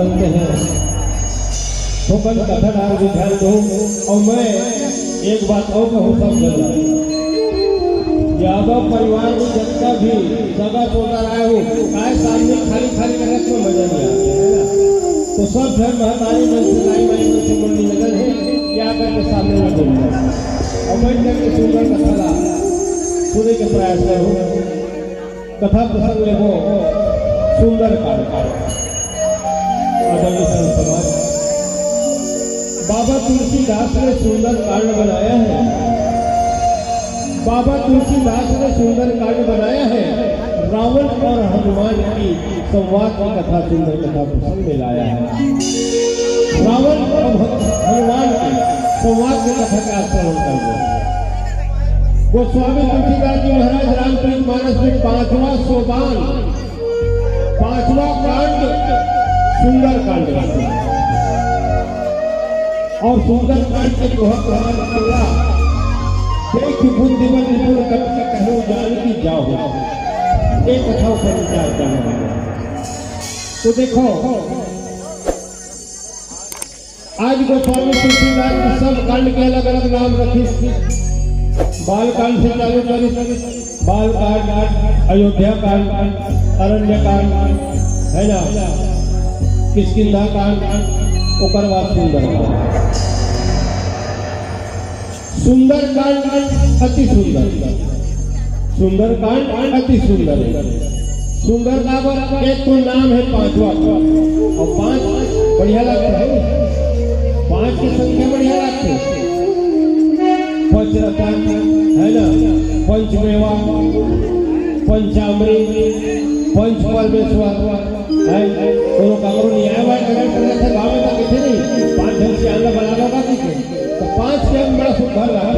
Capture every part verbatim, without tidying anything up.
करते हैं। थोकन कथा डार के ध्यान दो। और मैं एक बात और कहूँ सब जन ला, यादव परिवार में जितना भी सगा सोदर आए हो, काय सामने खाली खाली करत में मजा नहीं आता है ना। तो सब घर महतारी मन से, दाई माई मन से मन निवेदन है, क्या करके सामने में बोल जाए और बैठ करके सुंदर कथा ला सुने के प्रयास करो। कथा प्रसंग लेबो सुंदरकांड। आदरणीय संत समाज, बाबा तुलसीदास ने सुंदरकांड बनाया है। बाबा तुलसीदास ने सुंदरकांड बनाया है। रावण और हनुमान की संवाद की कथा सुंदर कथा प्रसंग में लाया है। रावण और हनुमान की संवाद की कथा का श्रवण कर लो। गोस्वामी तुलसीदास जी महाराज रामचरित मानस में पांचवा सोपान, पांचवा कांड सुंदर कांड है। और सुंदर कांड के दोहा प्रमाण किया, देख बुद्धिमन निपुण कपि कहु जानकी जाहु। एक कथा पर विचार करना है। तो देखो, आज गोस्वामी तुलसीदास जी सब कांड के अलग-अलग नाम रखिस। बाल कांड से चालू करिस, बाल कांड, अयोध्या कांड, अरण्य कांड, है ना, किष्किंधा कांड, ओकर बाद सुंदर कांड। सुंदर कांड अति सुंदर, सुंदर कांड अति सुंदर है। सुंदर काबर? एक तो नाम है पांचवा, और पांच बढ़िया लगता है, पांच की संख्या बढ़िया लगती है। पंच रत्न, है ना, पंचमेवा, पंचामृत, पंच परमेश्वर, है। कोनो काकरो न्याय वाय करे, करे थे गाँव में तो किथे नहीं, पांच झन सियान ला बला लो का किथे। तो पांच के हम बड़ा सुंदर रहा।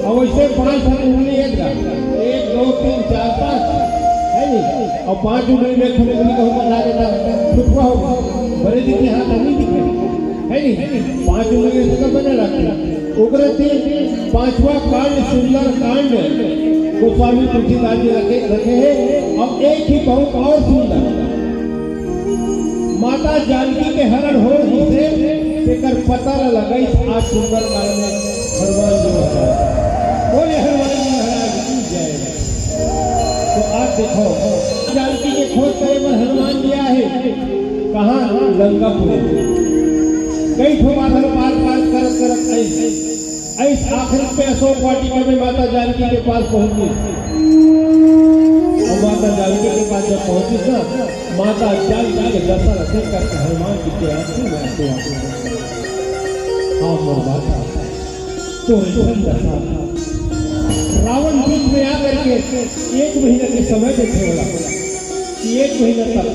अब वैसे पांच हम उंगली एक रहा, एक, दो, तीन, चार, पांच, है नहीं? और पांच उंगली में खूब उंगली कहूँ बता देता, छुटवा होगा। बड़े जी के हाथ नहीं दिखे, है नहीं? पांच उंगली से तो बने रखते। ओकरे तीन, पांचवा कांड सुंदर कांड गोस्वामी तुलसीदास जी रखे, रखे हैं। और एक ही बहुत और सुंदर, माता जानकी के हरण हो जिसे, तेकर पता न लगाइस आज सुंदर कांड में हनुमान जी महाराज। बोले हनुमान जी महाराज की जय। तो आज देखो, जानकी के खोज करे बर हनुमान जी आए हे। कहाँ? लंकापुरी। कई ठो बादल पार पार करत करत आई। अइस आखिर पे अशोक वाटिका में माता जानकी के पास पहुंची। और माता जानकी के पास जब पहुंची ना, माता जानकी के दशा देख करके हनुमान जी के आंसू में आंसू आ गए। हाँ मोर माता, तो ऐसन दशा। रावण बीच में आकर के एक महीना के समय देखे वाला, कि एक महीना तक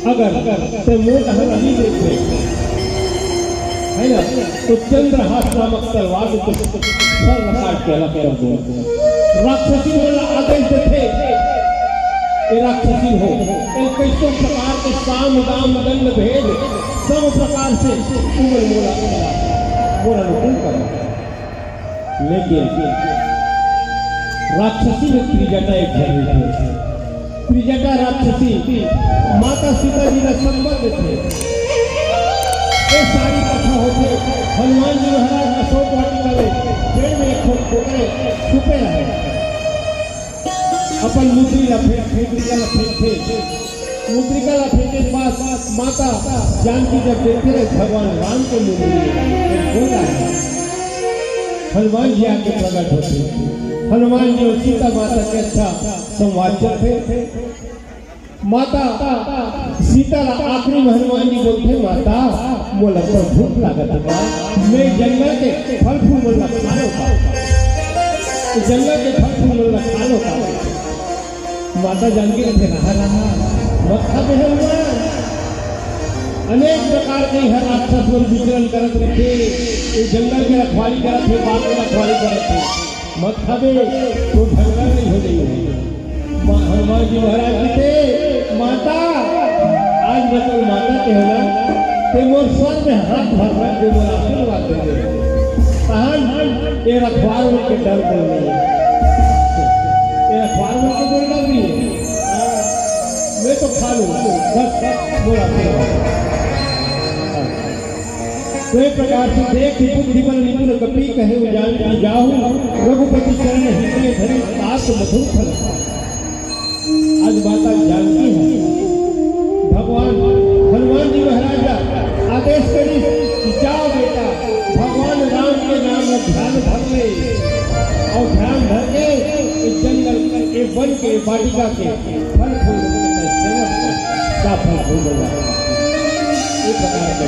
अगर ते मोर डहर नहीं देखे, है ना, तो चंद्रहास नामक तलवार से तो सर काट के अलग कर दूं। राक्षसी मन ला आदेश देथे, ए राक्षसी हो, ए कैसो प्रकार के साम दाम दंड भेद सब प्रकार से तुमन मोला, मोला अनुकूल करो। लेकिन राक्षसी में त्रिजटा एक झन रहिथे। त्रिजटा राक्षसी माता सीता जी ला संबल देथे। ये सारी कथा होथे। हनुमान जी महाराज अशोक वाटिका में पेड़ में एक ठो कोकरे छुपे रहे। अपन मुद्री ला फेंक, मुद्रिका ला फेंकथे। मुद्रिका ला फेंके के बाद माता जानकी जब देखथे रहे, भगवान राम के मुद्री में गोला है। हनुमान जी आके प्रकट होथे। हनुमान जी और सीता माता के अच्छा संवाद चलथे। माता सीता ला आखिरी में हनुमान जी बोलथे, "माता, मोला तो भूख लागत बा, मैं जंगल के फल फूल मन ला खा लो का, जंगल के फल फूल मन ला खा लो का।" माता जानकी कथे, "रहा, रहा, मत खा बे हनुमान।" अनेक प्रकार के इहाँ राक्षस मन विचरण करत रहिथे, ये जंगल के रखवाली करत हे, बाघ के रखवाली करत हे। मत खा बे, तो झगड़ा नहीं हो जाही। मा-, हनुमान जी महाराज कथे, "माता, आज मैं तोर माता कहेंव ना, ते मोर सर में हाथ धर रख दे, मोर आशीर्वाद दे दे। तहान ये रखवार मन के डर कोई नहीं है। ये रखवार मन के कोई डर नहीं है।" हाँ, मैं तो खा लो, बस, बस, मोर आशीर्वाद। तो एक प्रकार से देख बुद्धि बल निपुण कपि, कहेउ जानकी जाहु, रघुपति चरण हृदय धरे, तात मधुर फल। आज माता जानकी ह, भगवान हनुमान जी महाराज ला आदेश करिस कि जाओ बेटा, भगवान राम के नाम ला ध्यान धर ले, अउ ध्यान धर के ए जंगल, ए वन के, वाटिका के फल फूल के सेवन कर, का फल फूल देगा। ये प्रकार के